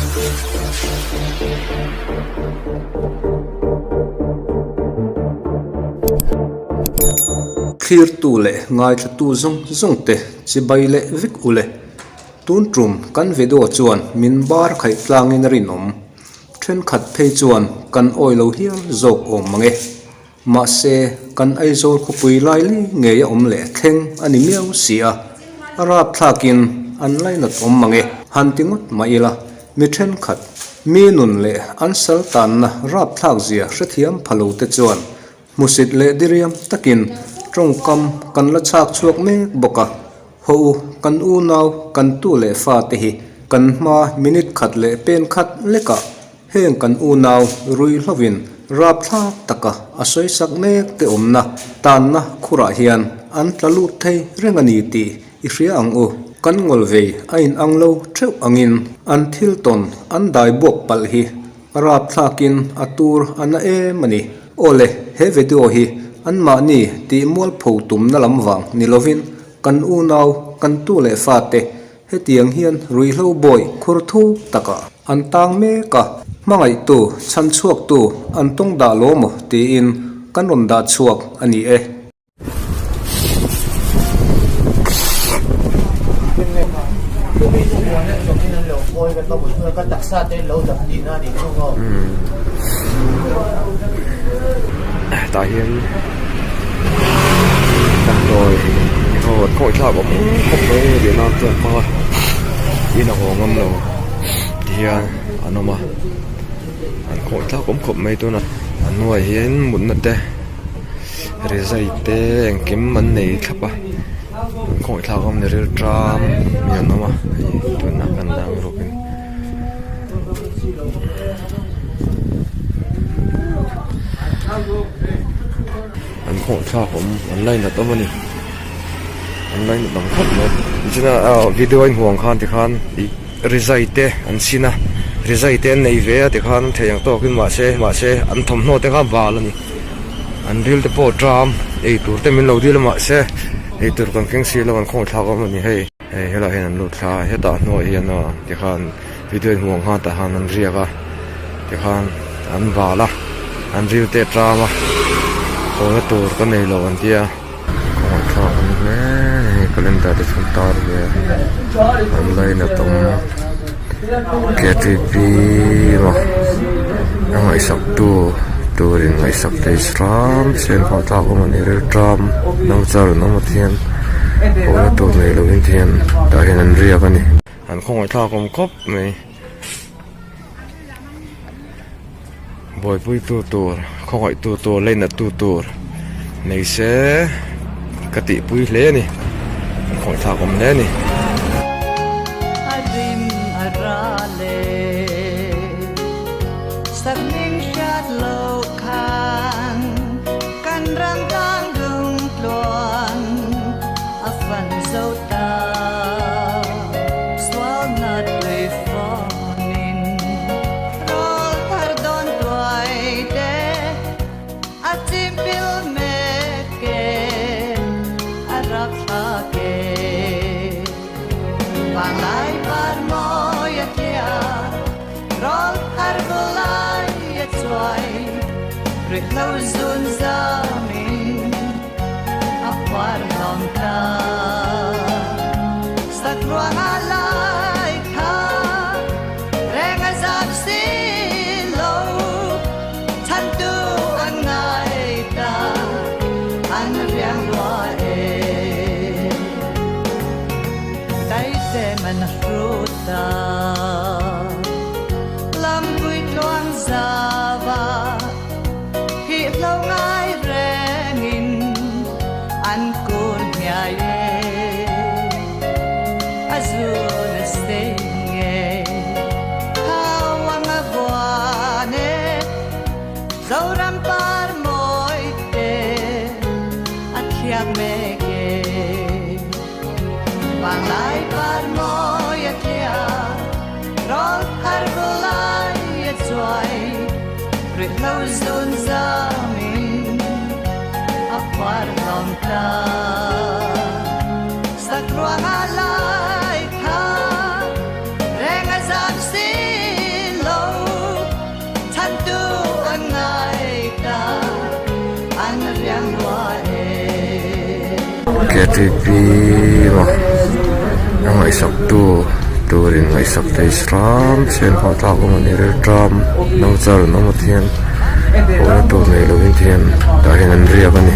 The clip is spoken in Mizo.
Thlirtu leh ngaithlatu zawng zawng te chibai leh vek ule. Tun tum kan video chuan min bar khaih tlangin a rinawm. Thenkhat phei chuan kan awi lo hial zawk awm mang e. Mahse, kan Aizawl khawpui laili ngei a awm leh thleng a ni miau si a, a rapthlakin an lainat awm mang e. Han ti ngawt mah ila, mi thenkhat, mi nun leh an sal tanna rapthlak zia hrethiam pha lo te chuan hmusit leh diriam takin tawngkam kan la chhak chhuak mek bawk a. Haw u, kan unau, kan tu leh fa te hi kan hma minute khat leh pen khat lekah Heng kan unau ruihhlovin rapthlak taka a sawisak mek te awmna tanna khurah hian an tla lut thei reng a ni tih i hria ang u. Kan ngawl vei a inang lo theuh angin an thil tawn an dai buak palh hi rapthlakin a tur a na em a ni. Awle, he video hi anmahni tih mualpho tumna lam vang ni lovin kan unau, kan tu leh fate Hetiang hian ruihhlo bawi khur thu takah an tang mek a, hmangaihtu, chhanchhuaktu an tawng dah lo maw tiin kan rawn dah chhuak a ni e. Tah hian damdawi ho an khawngaih thlak awm khawp mai Vietnam te an hmang a in a haw ngam lo ti hian an awm a an khawngaih thlak awm khawp mai tuna a hnuaiah hian mutna te rizai te engkim an nei thlap a an khawngaih thlak awm a ni rilṭam mi an awm a hei tunah kan dang rawkin. An khawh thlak awm an lainat awm a ni an lainat ang khawp mai tichuan ah video a inhuang khan tikhan ih rizai te an sin a rizai te an nei ve a tikhan an thei ang tawkin mahse mahse an thawmhnaw te kha bal a ni an ril te pawh tram eitur te min lo dil a mahse eitur kan keng si lo an khawh thlak awm a ni hei. Hei helaiah hian an lut thla a hetah hnuaiah hian aw tikhan video in hmuh ang khan tah khan an riak a tikhan an val a an ril te a tang a haw tur ka nei lo an tia kawngah thlak a ni hle a ni calendar te chu an tar ve a an lainat awm ktp emaw a ngaihsak tu turin ngaihsak thei hram se an hmuh tlak awm a ni rilṭam nauchar an awm a tihian haw tur nei lovin tihian tah hian an riak a ni an khawngaih thlak awm khawp mai buaipui tu tur khawngaih tu tur leinat tu tur nei se ka tihpui hle a ni an khawngaih thlak awm hle a ni. Ktp maw a ngaihsak tu turin ngaihsak thei hram se an hmuh tlak awm a ni rilṭam no char an awm a tihian haw na tur nei lovin tihian tah hian an riak a ni.